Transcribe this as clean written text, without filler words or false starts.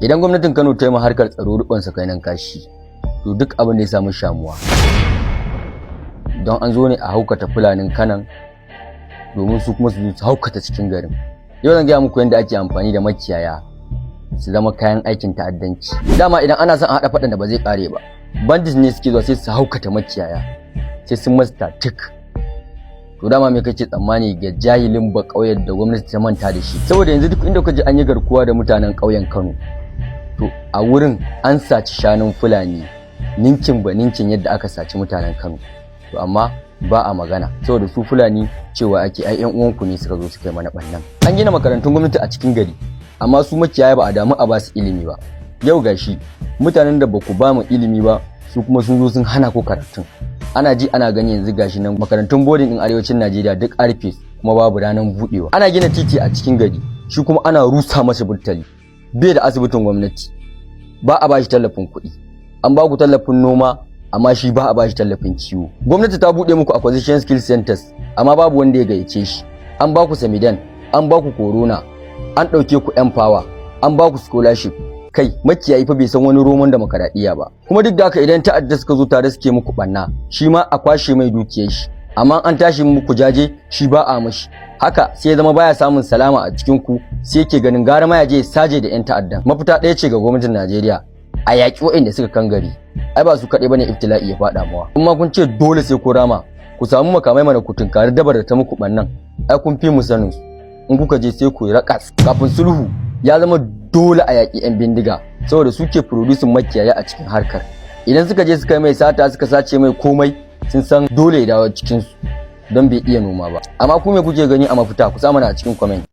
Idan gwamnatin Kano ta yi ma harkar tsaro rikon sakainan kashi, to duk abin da ya samu shamuwa. Don an zo ne a haukata Fulanin Kanan domin su kuma su zo su haukata cikin garin. Yau zan gaya muku yadda ake amfani da makiyaya su zama kayan aikin ta'addanci. Dama idan ana son a haɗa faɗan da ba zai ƙare ba, bandits ne suke zuwa sai su haukata makiyaya, sai sun masu tatik. To dama me kake tsammani ga jahilin ba ƙauyen da gwamnati ta manta da shi? Saboda yanzu duk inda kuka ji an yi garkuwa da mutanen ƙauyen Kano, to a wurin an saci shanun Fulani ninkin ba ninkin yadda aka saci mutanen Kano. To amma ba a magana saboda su Fulani cewa ake ai ƴan uwanku ne suka zo suka yi mana ɓannan. An gina makarantun gwamnati a cikin gari, amma su makiyaya ba a damu a ba su ilimi ba. Yau gashi mutanen da ba ku ba mu ilimi ba, su kuma sun zo sun hana ku karatun. Ana ji ana gani, yanzu gashi nan makarantun boarding din arewacin Najeriya duk an rufe kuma babu ranar budewa. Ana gina titi a cikin gari, shi kuma ana rusa masa burtali. Bai da asibitin gwamnati, ba a bashi tallafin kuɗi. An ba ku tallafin noma, amma shi ba a bashi tallafin kiwo. Gwamnati ta buɗe muku acquisition skill centers, amma babu wanda ya gayyace shi. An ba ku Samidan, an ba ku corona, an ɗauke ku N-Power, an ba ku scholarship. Kai, makiyayi fa bai san wani roman demokaradiyya ba. Kuma duk da haka, idan ta'adda suka zo tare suke muku banna, shi ma a kwashe mai dukiyar shi, amma an tashi muku jaje, shi ba a mashi. Haka sai ya zama baya samun salama a cikin ku, sai yake ganin gara ma ya je saje da yan ta'addan. Mafita ɗaya ce ga gwamnatin Najeriya: a yaƙi waɗanda suka kangare. Ai ba su kaɗai bane ibtila'i ya faɗa mawa. In ma kun ce dole sai ku rama, ku samu makamai mana ku tunkari dabar da ta muku bannan. Ai kun fi mu sanin su. In kuka je sai ku yi raƙas kafin sulhu. Ya zama dole a yaƙi 'yan bindiga saboda suke producing makiyaya a cikin harkar. Idan suka je suka yi mai sata, suka sace mai komai, sun san dole ya dawo cikin su don bai iya noma ba. Amma ku me kuke gani a mafita? Ku sa mana a cikin comment.